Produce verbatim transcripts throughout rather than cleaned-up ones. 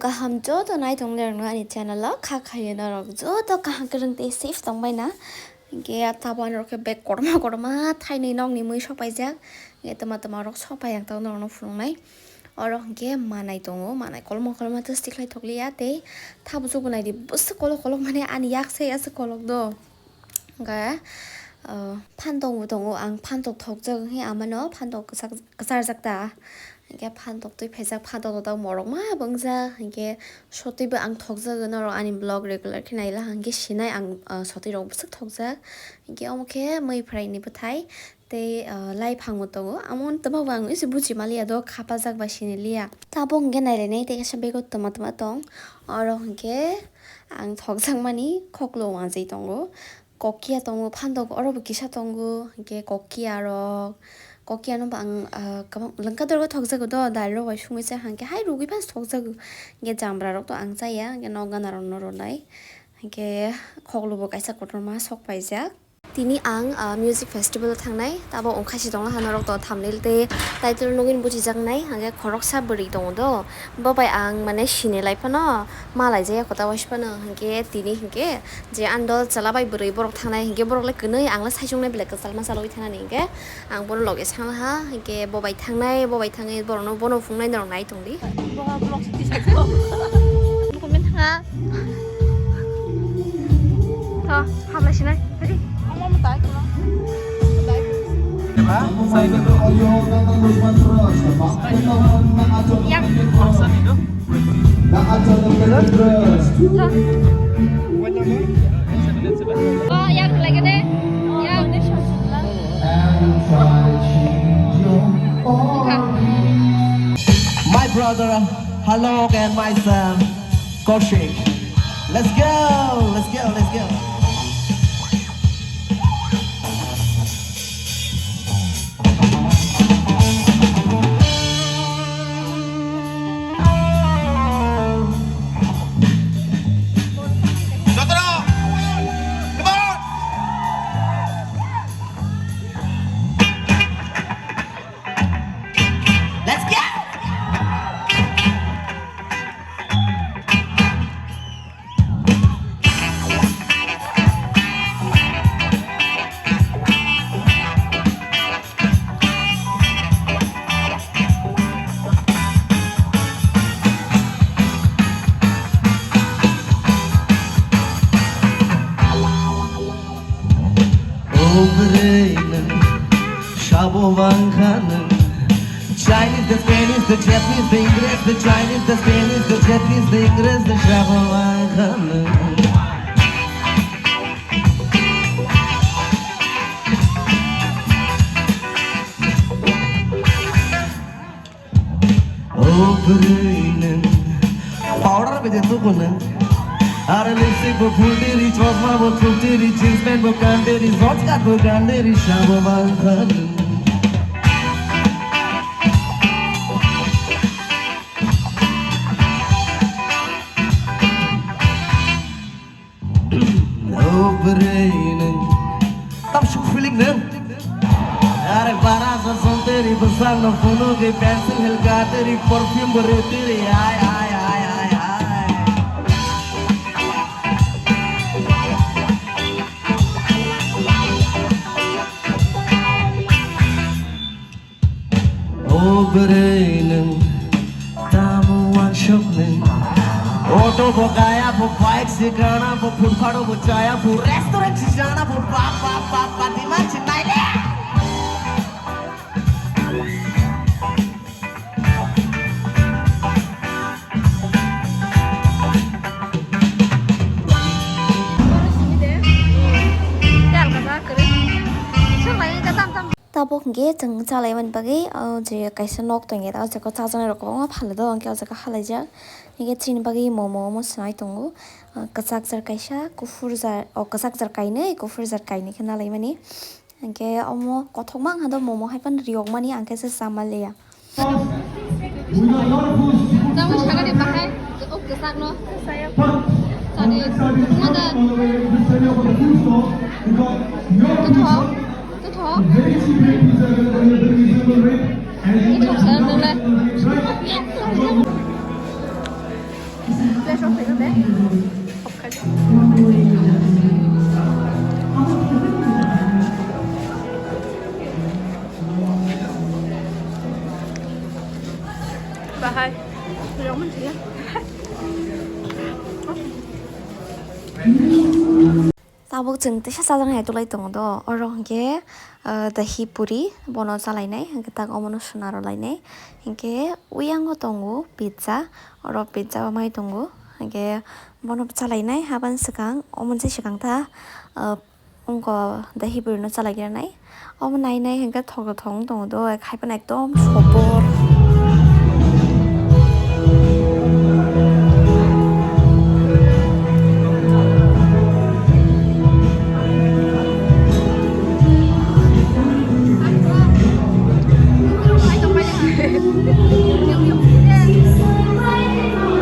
Kaham joto naitongnai rokno ani channel o kha khayo norok joto kaham kwrwng tei safe tongbaina. Hinkhe tabuk ani rok khe bag kotorma kotorma thainwi nokni mui sok paijak. Hinkhe twma twma rok sok pai ang tabuk norokno phunuknai. Oro hinkhe manai tongo, manai kolokma kolokma tei swtwi khlai thokliya tei tabuk joto naidi bwswk kolok kolok mane ani yak sai aswk kolok do. Hinkhe, ah, phantok bo tongo, ang phantok thokjak hinkhe amano phantok kwchak-, kwcharjak ta. Hinkhe phantok twi phaijak, phantok no tabuk morok ma bwngjak, hinkhe sotwi bo ang thokjagwi norok ani vlog regular khe naila hinkhe sinai ang, ah, sotwi rok bwswk thokjak. Hinkhe omo khe mui phwraini bwthai tei, ah, laiphango tongo, amo twma bo ang isi buji maliya do khapajak bai siniliya. Tabuk hinkhe nailainai tei kaisa bego twma twma tong, oro hinkhe ang thokjakmani khoklo wanjwi tongo. Kokiya tongo, phantok oro bo kisa tongo, hinkhe kokiya rok, kokiya no bo ang, ah, kwbang lwngkha dorgo thokjago do, dal rok bai sungwi cha hinkhe hai rugwi phano thokjago, hinkhe jambra rok to ang chaya, hinkhe nok gana rok no rwnai, hinkhe khoklo bo kaisa kotorma sok paijak. Tini ang, ah, music festival o thangnai, tabuk wngkha si tongla ha norok to thumbnail tei title nugwi bujijaknai, hinkhe khoroksa bwrwi tongo do, bo bai ang mane sinilai phano. Malai jaya kota waisphano hinkhe tini hinkhe je andol chwla bai bwrwi borok thangnai hinkhe borok le kwnwi ang le saichung nai belai kwchal masa logwi thangnani hinkhe ang bono loge sanglaha hinkhe bo bai thangnai bo bai thangwi borokno bono phungnai norok nai tongdi. Comment thanga. Tho, hamlai sinai. Ready? Yang. Oh, yang lagi deh. Yang. My brother Halok and my son Kaushik. Let's go, let's go, let's go. Let's go! O bwrwi nwng sabo bangkha nwng. Chinese, the Spanish, the Japanese, the English, the Chinese, the Spanish, the Japanese, the English, the sabo bangkha nwng. O bwrwi nwng powder bai de tubu nwng. Are lipstick bo phul diri, chosma bo thuk diri, jeans pant bo kan diri, shorts cut bo kan diri, sabo bangkha nwng. O bwrwi nwng tam suk feeling nwng. Are bara sa sonteri bwsang no phunugwi pencil hel kateri perfume bo reteri ai ai ai ai ai. O bwrwi nwng tamo uansuk nwng. Auto bo kaya bo, bike se gana bo, footpath bo chaya bo, restaurant se jana bo, bap bap bap bap demand se naile. Tabuk hwnkhe chwng chalaimani bagwi, o je kaisa nok tongya, o jaga o chajaknai rok kwbangma phalwi do, hwnkhe o jaga halaijak. Hwnkhe chini bagwi momo omo swnai tongo, o kwchak jar kaisa, kuphur jar, o kwchak jar kainwi, kuphur jar kainwi khe nalaimani. Hwnkhe omo kothokma wngkha do, momo hai phano riyokmani, ang khe se chama liya. Tabuk sakani bahai, o kwchakno. Sani, mada. Kutho, kutho. Kutho sa nole. Bahai. Tabuk chwng teisa chajaknai tolai tongo do. Oro hwnkhe, ah, dahi puri bono chalainai, hwnkhe tak omono suna rwlainai. Hwnkhe uyango tongo pizza, oro pizza bo mai tongo. Hwnkhe bono chalainai, habani swkang, omo se swkang ta, ah, wngkha dahi puri no chalaigwlanai. Omo nainai hwnkhe thok thok wng tongo do, hai phano ekdom sobor.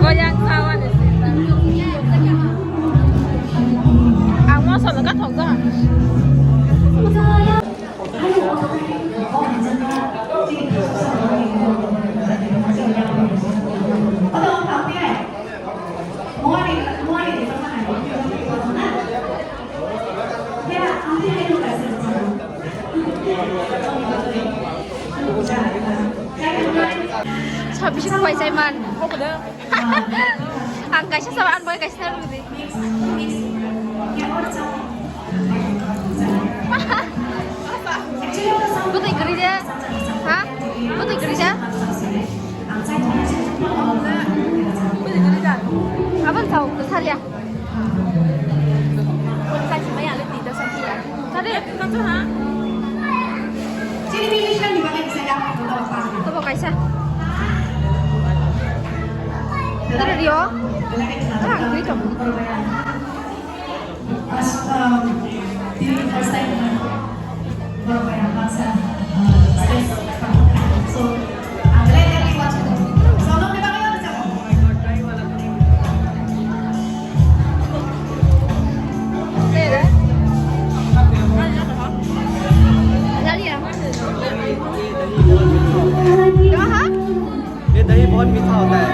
Goyang sawan. Ang moso no kathok jang. Sabisi paisai man. Ang kaisa sabo, ang bai kaisa sabo di. Bwtwi kwrwi de. Ha? Bwtwi kwrwi de? Aboni sao kwsaliya. Tadi. Tobo kaisa. Tadi rio. Tadi ang twi tong. ये दही बहुत मीठा होता है।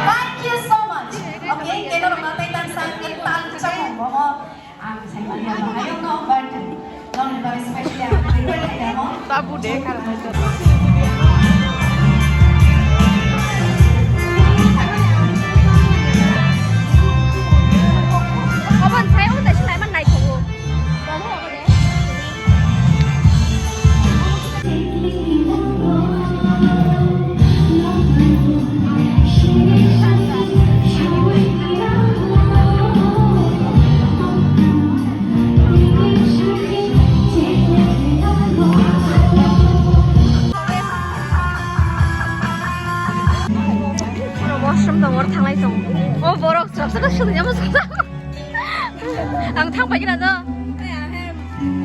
Thank you so much. Okay, keno rokna tei tang sang kini tal kchang mo mo. Ang saimanya bahayong no, but nong ni bagwi specially ang prepare khaidamo. Tabu de kar. Abon sai o dai sinai man nai ko. Washroom tongo, oro thanglai tongo. O borok swrapsa swrapsa. Ang thang pai kira do.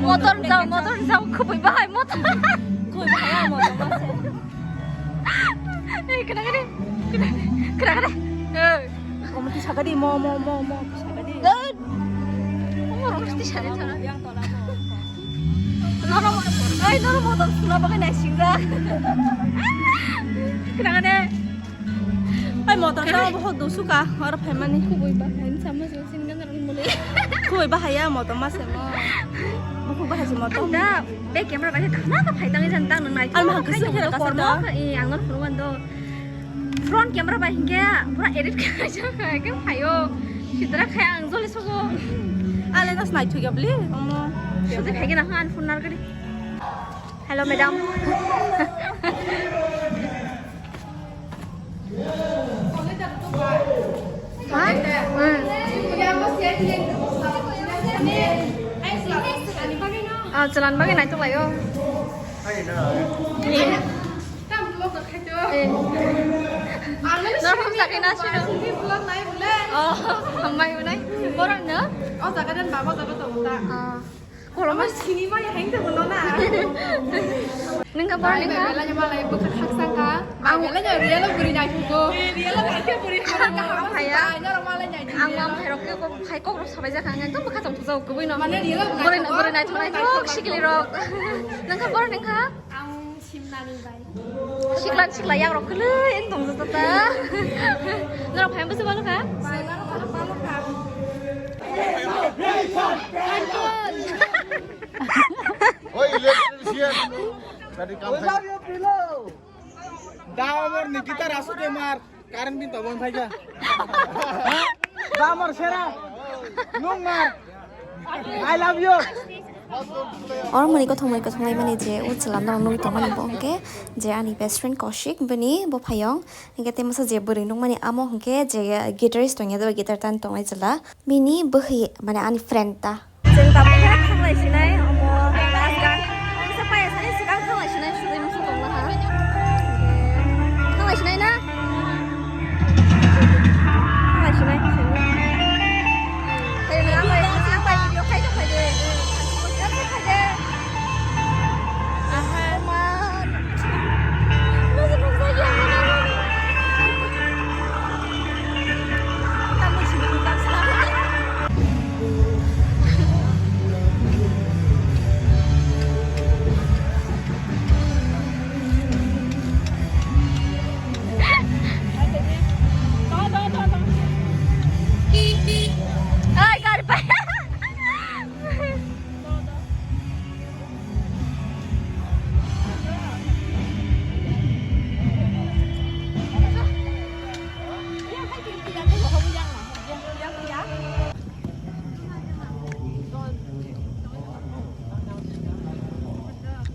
Motor jao, motor jao, khubui bahai motor. Khubui bahai motor mase. Eh, kena kene. Kena kene. Eh. Omo ti sakadi mo mo mo mo sakadi. Eh. Omo rong ti sakadi thana. Noro mo, ai noro motor suna bagai nai singa. Kena kene. Ai motor ta bo hok do suka, oro phaimani. Khubui bahai sama. Khubui bahaya motor mase mo. Bukhuk bahai se motor. Ang da be camera bai khana ka phai tangwi jan tang nang nai. Ang mahang khasi khera kasa da. Eh, ang nang phuru wan do. Front camera bai hinkhe pura edit khaijak khe phaio. Sidra khai ang joli sogo. Ale nas nai thuya bli. Omo. Sudi khai gena han phun nar gadi. Hello madam. Ha? Hmm. Ah, chwlan bagwi naitok lai o. Eh. Eh. Norok sakhe na sino. Oh, hambai unai. Borok no? Oh, jaga dan baba jaga tongo ta. Ah. Kormo sini mani hain tongno na. Nengka bor nengka. Belanya malai bwkha khaksa kha. Ang belanya real buri naithugo. Real naikhe buri khaksa kha. Phaya. Norok malai naidi. Ang mam phairok khe kok phai kok rok sabai jakha ang ekdom bwkha tong thujao kubui no. Mane real buri buri naithok naithok sikli rok. Nengka bor nengka. Ang simnani bai. Sikla sikla yang rok kwlwi wng tong jata ta. Norok phai bwswk balo kha? Oi, electrician. Tadi kamu. Damor ni gitar asuk mar. Current bin tobong phaikha. Damor sera. Nung mar. I love you. Oro mani kothomoi kothomoi mani je o chwla no nugwi tongmani bo hwnkhe je ani best friend Kaushik bini bophayong hwnkhe tei masa je bwrwi nukmani amo hwnkhe je guitarist tongya guitar tan tongnai chwla bini bwhwi mane ani friend ta. Chwng tabuk khe thanglai sinai, omo, aswk, omo se paya sani swkang thanglai sinai, sudui masa tongla ha. Thanglai sinai na? Thanglai sinai, sinai. Hey, nang bai, nang bai, video khai tong khai de. Video khai khai de. Aha. Oma.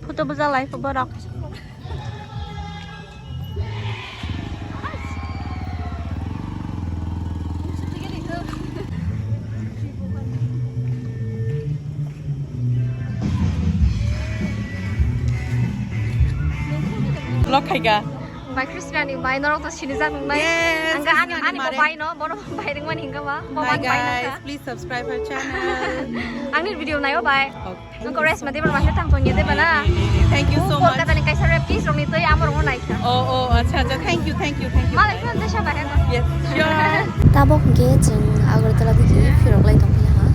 Photo bwjalai borok. Vlog khaika. Bai Krispia ni bai norok to sinijak nungnai. Yes, Angka ani Krispia ni ani ko mare. Bai no bono bai ringmani hingka ba. Hi guys, please subscribe our channel. Angni video nayo bai. Okay. Nung ko rest ma debra ma tang tong ye deba na. Thank you so much. Kolkata ni kaisa rep kis rong ni tei amor mo naikha. Oh, oh, acha, acha. Thank you, thank you, thank you. Malai kan desa ba hena. Yes, sure. Tabok hwnkhe chwng Agartala digi phirok lai tong phila ha.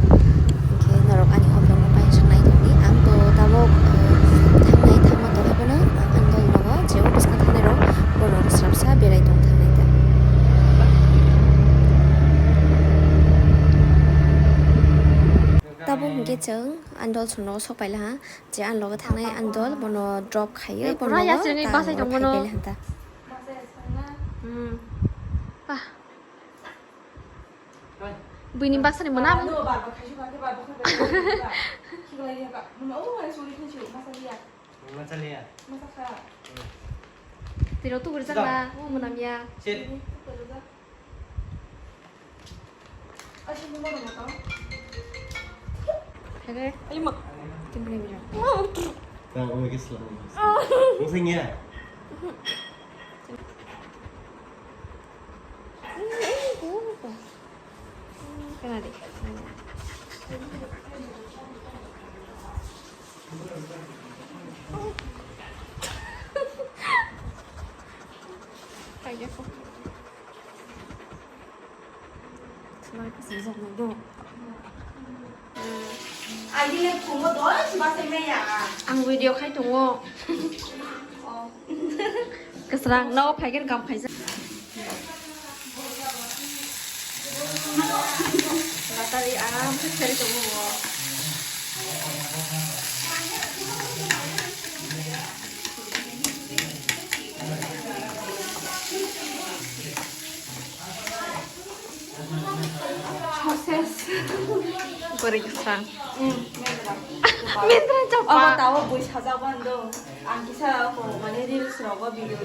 Hwnkhe norok ani o vlog no pai swk nai tongdi. Ang to tabok, eh, thangnai thangma tongwi phano ang ani dol nogo je o bwskang thangnai rok bono srapsa berai tong thangnai ta. Tabok hwnkhe chwng ani dol song nogo sok paila ha. Je ani loge thangnai ani dol bono drop khaiwi bono nogo ta ang oro phaipaila hanta. Hmm. Pah. Buini baksa ni mwnam. Tiro tu gurjak na, o mwnam ya. Hege. Ayo ma. Timbri mira. Tang umi kisla. Musing ya. Kena deh. Kayak apa? Selain kesenjangan dong. Ang video khai tongo. Kwsrang, nogo phaikheno kam khaijak. Batari aram khe seri tongo. Success. Goreng kwsang. Mendra chapa. Abo tawo bui sajak bando. Ang kisa ko mane reels rogo video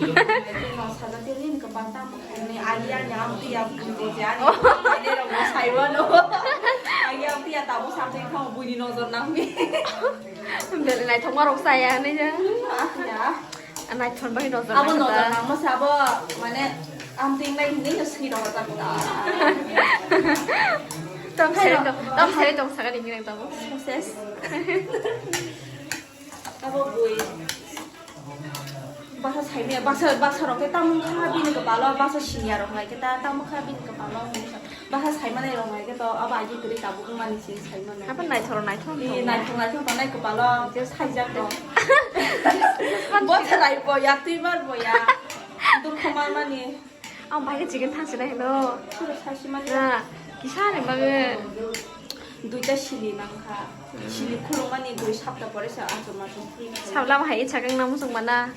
no sajak tini ni kwbang tam ni ali ani am tu ya bui bo je ani mane rogo saiwano. Ani am tu ya tawo samte khao bui ni nojor nangmi. Bel naithokma rok saya ni ja. Ah, ya. Naithok bai nojor. Abo nang nojor ta. Nangma se abo mane amtwing nai hinwi no swi rok ta. Tong sari tong, tong sari tong sakani hinang tamo. Success. Abo bui. Basa saimaya, basa, basa rok khe tamung kha bini kwpalo, basa siniya rok nai khe ta tamung kha bini kwpalo. Basa saimanai rok nai khe to abo agi kwrwi tabuk wngmani sini saimano. Abo naithok naithok. Ee, naithok naithok tongnai kwpalo, je saijak to. Bothrai boya, twi mar boya. Dukhu manmani. Ang bai chicken thang sila hino. Suro sasimani. Na, kisa ni bagwi. Duita sili nangkha. Sili khulumani dui sapta pore se achom achom free khayo. Sabla bahai ichakang nang musung mana.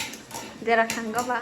Dera khang go ba.